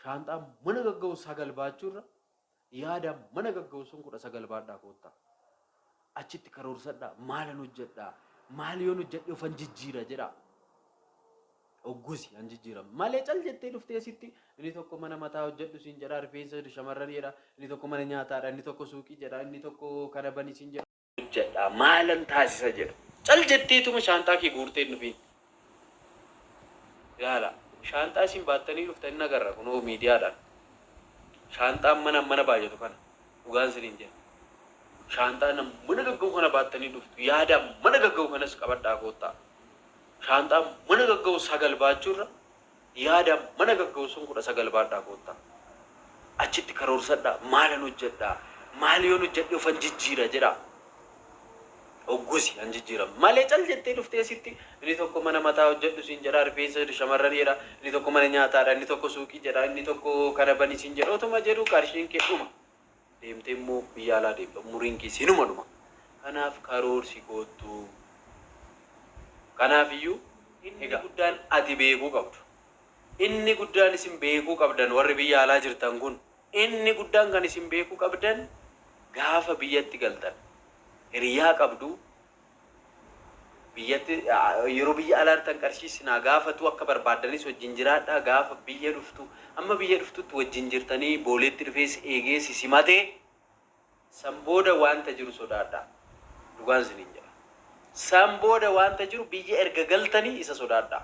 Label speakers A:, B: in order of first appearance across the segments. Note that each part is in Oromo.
A: Shaanxaa mana gagga'u 9 baachuurra yaada mana gagga'u sun 19 baadhaa koottaa. Achitti karoorsadhaa, maalan hojjedhaa, maal yoon hojjedhe ofan jijjiira jedhaa. Oggusi an jijjiirama. Malee cal jettee dhuftee asitti inni tokko mana mataa hojjedhu siin jedha, rifeensa shamarranii jedha, inni tokko mana nyaataadha, inni tokko suuqii jedha, inni tokko kana bani siin jedha. Hojjedha, maalan taasisa jedha. Cal jetteetuma shaanxaa kee guurtee hin dhufiin. Ilaala, shaanxaa isin baattanii dhuftan hin agarra kunoo miidiyaadhaan. Shaanxaan mana mana baay'atu kana dhugaan isiniin jedha. Shaanxaa mana gagga'u kana baattanii dhuftu, yaada mana gagga'u kanas qabadhaa koottaa. Shaanxaa mana gagga'u 9 baachuurra yaada mana gagga'u sun 19 baadhaa koottaa. Achitti karoorsadhaa, maalan hojjedhaa, maal yoon hojjedhe ofan jijjiira jedhaa. Oggusi an jijjiirama. Malee cal jettee dhuftee asitti inni tokko mana mataa hojjedhu siin jedha, rifeensa shamarranii jedha, inni tokko mana nyaataadha, inni tokko suuqii jedha, inni tokko kana bani siin jedha. Otuma jedhu qarshiin kee dhuma. Deemtee immoo biyya alaa deemta. Umuriin kee sinuma dhuma. Kanaaf karoorsi koottu. Kanaaf iyyuu inni guddaan ati beekuu qabdu. Inni guddaan isin beekuu qabdan warri biyya alaa jirtan kun inni guddaan kan isin beekuu qabdan gaafa biyyatti galtan hiriyaa qabdu biyyatti yeroo biyya alaa jirtan qarshii isin haa gaafatu akka barbaaddanis wajjin jiraadhaa gaafa biyya dhuftu amma biyya dhuftutti wajjin jirtanii booleetti dhufee si eegee si simatee San booda wanta jiru sodaadhaa. Dhugaan isiniin jedha. San booda wanta jiru biyya erga galtanii isa sodaadhaa.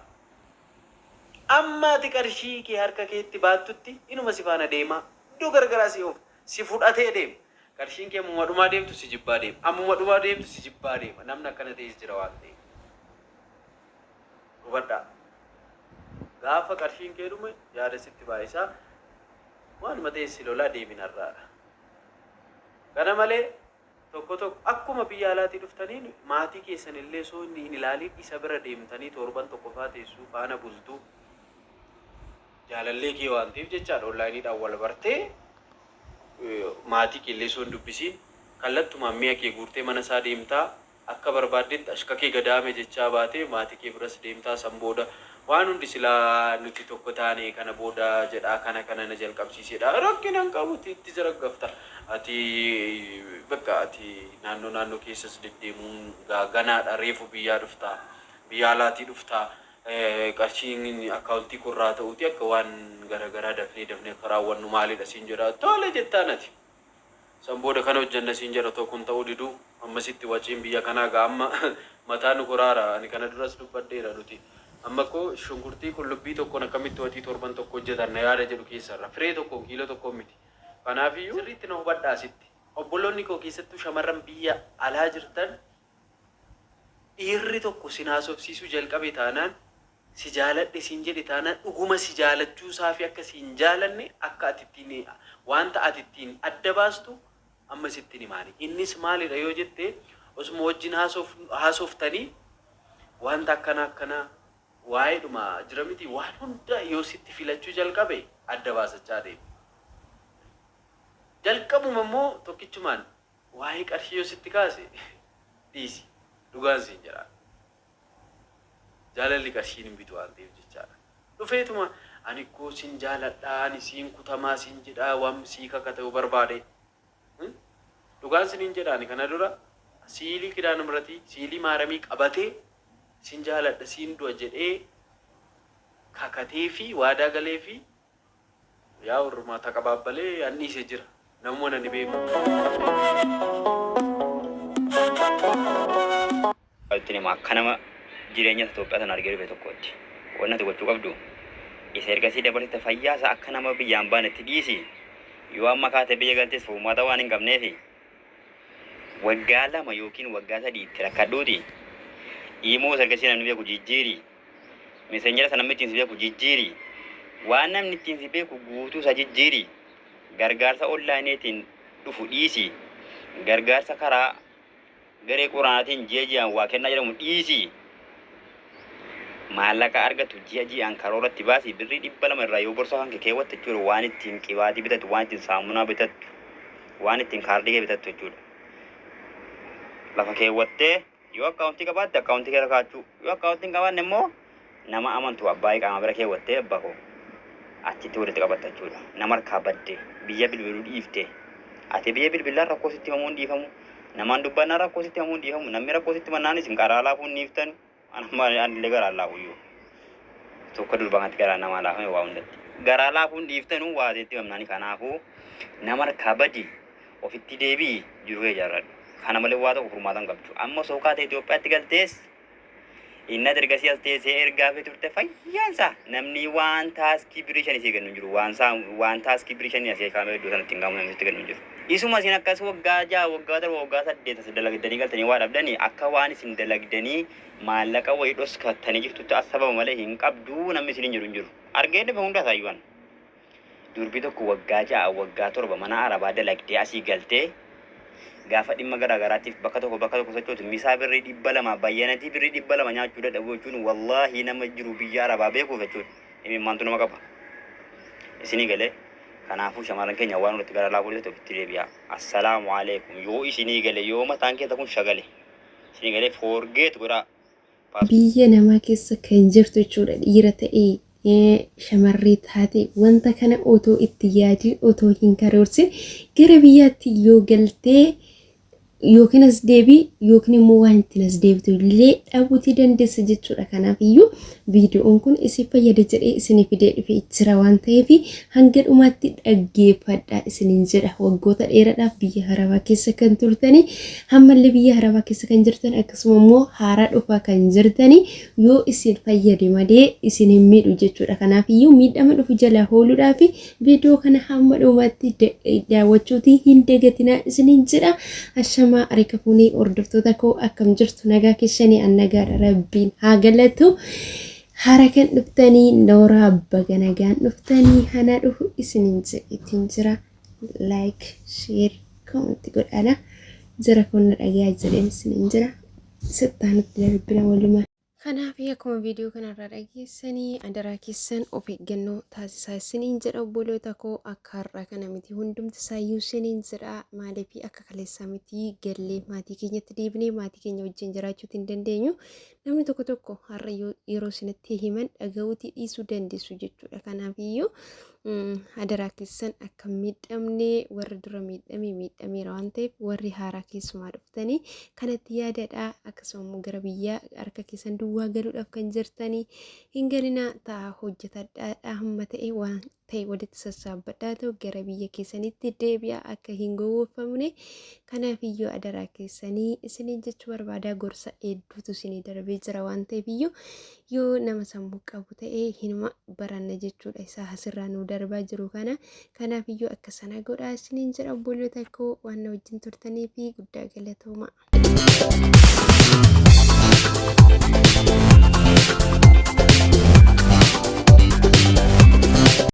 A: Amma ati qarshii kee harka keetti baattutti inuma si faana deemaa. Iddoo garagaraa si oofa. Si fudhatee deema. Qarshiin kee ammuma dhumaa deemtu si jibbaa deema. Ammuma dhumaa deemtu si jibbaa deema. Namni akkana ta'es jira waan ta'eef. Hubadhaa. Gaafa qarshiin kee dhume yaada sitti baay'isa. Waanuma ta'e si lolaa deemi narraadha. Kana malee tokko tokko akkuma biyya alaatii dhuftaniin maatii keessan illee osoo inni hin ilaaliin isa bira deemtanii torban tokko faa teessuu faana bultu. Jaalallee kee waan ta'eef jechaadha onlaayiniidhaan wal bartee maatii kee illee osoo hin dubbisiin kallattumaan mi'a kee guurtee mana isaa deemtaa. Akka barbaaddetti ashkakee gadaame jechaa baatee maatii kee biras deemtaa san booda waan hundi silaa nuti tokko taane kana booda jedhaa kana kana na jalqabsiisedha rakkina hin qabu itti zaraggafta ati bakka ati naannoo naannoo keessas deddeemuun gaa ganaadha reefu biyyaa dhufta biyya alaatii dhufta qarshiin akkaawuntii korraa ta'uuti akka waan garagaraa dafnee dafnee akka raawwannu maalidha siin jedha tole jettaan ati. San booda kana hojjanna siin jedha otoo kun ta'uu diduu ammasitti waciin biyya kanaa gaa amma mataa nu koraara ani kana duras dubbadheera nuti amma koo shunkurtii qullubbii tokkoon akkamitti waxii torban tokko hojjetanna yaada jedhu keessarra firee tokkoon kiiloo tokkoon miti kanaafiyyuu sirriitti na hubadhaa asitti obboloonni koo keessattuu shamarran biyya alaa jirtan dhiirri tokko sin haasofsiisuu jalqabe taanaan si jaaladhe siin jedhe taanaan dhuguma si jaalachuu isaa fi akka si hin jaalanne akka ati ittiin wanta ati ittiin adda baastu amma sittin himaani. Innis maalidha yoo jette osuma wajjin haasoftanii wanta akkana akkanaa waa'eedhuma jira miti waan hunda yoo sitti filachuu jalqabe adda baasachaa deemi. Jalqabuma immoo tokkichumaan waa'ee qarshii yoo sitti kaase dhiisi. Dhugaan siin jedha. Jaalalli qarshiin hin bitu waan ta'eef jechaadha. Dhufeetuma ani koo sin jaaladha, ani siin kutamaa siin jedha, waan sii kakata yoo barbaade. Dhugaan siniin jedha ani kana dura siilii kidaan miratii, siilii maaramii qabatee sin jaaladha, siin du'a jedhee kakatee fi waadaa galee fi Yaa warrumaa taqabaabbalee an dhiise jira. Namuma nani beeku.
B: Walitti hima akka nama jireenya Itoophiyaa sana argee dhufe tokkootti. Wanni ati gochuu qabdu isa ergasii dabarsite fayyaa isaa akka nama biyyaan baanetti dhiisi. Yoo amma kaatee biyya galtes furmaata waan hin qabneefi waggaa 2 ykn waggaa 3 itti rakkadhuuti imoo isa ergasii namni beeku jijjiiri. Messenger isa namni ittiin si beeku jijjiiri. Waan namni ittiin si beeku guutuu isaa jijjiiri. Gargaarsa onlineetiin dhufu dhiisi. Gargaarsa karaa garee quraanaatiin ji'a ji'aan waa kennaa jedhamu dhiisi. Maallaqa argattu ji'a ji'aan karoora itti baasi. Birrii 200 irraa yoo borsaa kan kee keewwatte jechuudha waan ittiin qibaatii bitattu, waan ittiin saamunaa bitattu, waan ittiin kaardii kee bitattu jechuudha. Lafa keewwattee Yoo akkaawuntii qabaatte akkaawuntii keerra kaa'achuu. Yoo akkaawuntii hin qabaanne immoo nama amantu abbaa iqaamaa bira keewwattee abba koo Achitti walitti qabatta jechuudha. Nama harkaa badde biyya bilbiluu dhiifte. Ati biyya bilbilaan rakkoo sitti himamuu hin dhiifamu. Namaan dubbannaan rakkoo sitti himamuu hin dhiifamu. Namni rakkoo sitti himannaan isin qaraa laafuu hin dhiiftan. Anillee garaa laafu iyyuu. Tokko durbaa kanatti garaa namaa laafame waa hundatti. Garaa laafuu hin dhiiftanu waa sitti himamnaani. Kanaafuu nama harkaa badi ofitti deebi'i jiruu kee ijaarradhu. Kana malee waa tokko furmaata hin qabdu. Amma osoo kaatee Itoophiyaatti galtees inni ati ergasii as teessee ergaa fi turte fayyaansa namni waan taaskii birii shanii sii kennu hin jiru. Waan saa waan taaskii birii shanii asii kaa'amee iddoo sanatti hin gaamu namni sitti kennu hin jiru. Isuma isin akkas waggaa 6 waggaa 7 waggaa 8 as dalagdanii galtanii waa dhabdanii akka waan isin dalagdanii maallaqa wayii dhoskattanii jirtutti as sababa malee hin qabdu namni isin hin jiru hin jiru. Argee dhufe hunda isaayyuu an. Durbi tokko waggaa 6 waggaa 7 mana arabaa dalagdee asii galtee gaafa dhimma garaa garaatiif bakka tokko bakka tokko sochootu misaa birrii 200 bayyanatii birrii 200 nyaachuu dadhabuu jechuun wallahi nama jiru biyya arabaa beekuuf jechuudha imimmaantu nama qaba isinii galee. Kanaafuu shamarran keenya waan walitti gara laafuu dhiisatti ofitti deebi'aa. Assalaamu alaikum. Yoo isinii gale, yoo mataan keessa kun shagale isinii galee, forget godhaa.
C: Biyya namaa keessa kan jirtu jechuudha, dhiira ta'ee shamarree taate, wanta kana otoo itti yaadin, otoo hin karoorsin gara biyyaatti yoo galtee, yookiin as deebii yookiin immoo waan ittiin as deebitu illee dhabuutii dandeessa jechuudha. Kanaaf iyyuu viidiyoon kun isin fayyada jedhee isinii fidee dhufe jira waan ta'eef hanga dhumaatti dhaggeeffadhaa isiniin jedha. Waggoota dheeraadhaaf biyya harabaa keessa kan turtanii, ammallee biyya harabaa keessa kan jirtan, akkasuma immoo haaraa dhufaa kan jirtanii, yoo isin fayyade malee isin hin miidhu jechuudha. Kanaaf iyyuu miidhama dhufu jalaa ooluudhaaf viidiyoo kana hamma dhumaatti daawwachuutii hin dagatinaa isiniin jedha. Ashamaa harka fuunee hordoftoota koo, akkam jirtu? Nagaa keessanii? An nagaadha, rabbiin haa galatu. Hara kan dhuftanii nooraa, baga nagaan dhuftanii, hana dhufu isiniin jedheetiin jira. Like, share, comment godhaadha. Jira kun na dhagayaa jedheen isiniin jira. Sittaanutti darbina walumaa. Kanaaf akkuma viidiyoo kanarraa dhageessanii, adaraa keessan of eeggannoo taasisaa isiniin jedha obboloota koo. Akka har'aa kana miti hundumti isaayyuu isiniin jedha. Maaliif akka kaleessaa miti, gallee maatii keenyatti deebinee maatii keenya wajjin jiraachuuti hin dandeenyu. Namni tokko tokko har'a yeroo isinitti himan dhaga'uutii dhiisuu dandeessu jechuudha. Kanaaf iyyuu adaraa keessan akka hin miidhamne, warri dura miidhame miidhameera waan ta'eef, warri haaraa keessumaa dhuftanii kanatti yaadadha. Akkasuma immoo gara biyyaa harka keessan duwwaa galuudhaaf kan jirtanii hin galinaa, ta'a hojjetadhaa, hamma ta'e waan ta'e walitti sassaabbadhaa ta'u gara biyya keessanitti deebi'a akka hin gowwoofamne. Kanaaf iyyuu adaraa keessanii isiniin jechuu barbaadaa. Gorsa hedduutu isinii darbee jira waan ta'eef iyyuu yoo nama sammuu qabu ta'e hinuma baranna jechuudha isaa asirraa nu darbaa jiru kana. Kanaaf iyyuu akka sana godhaa isiniin jedha obboloota koo. Waan na wajjin turtanii fi guddaa galatooma.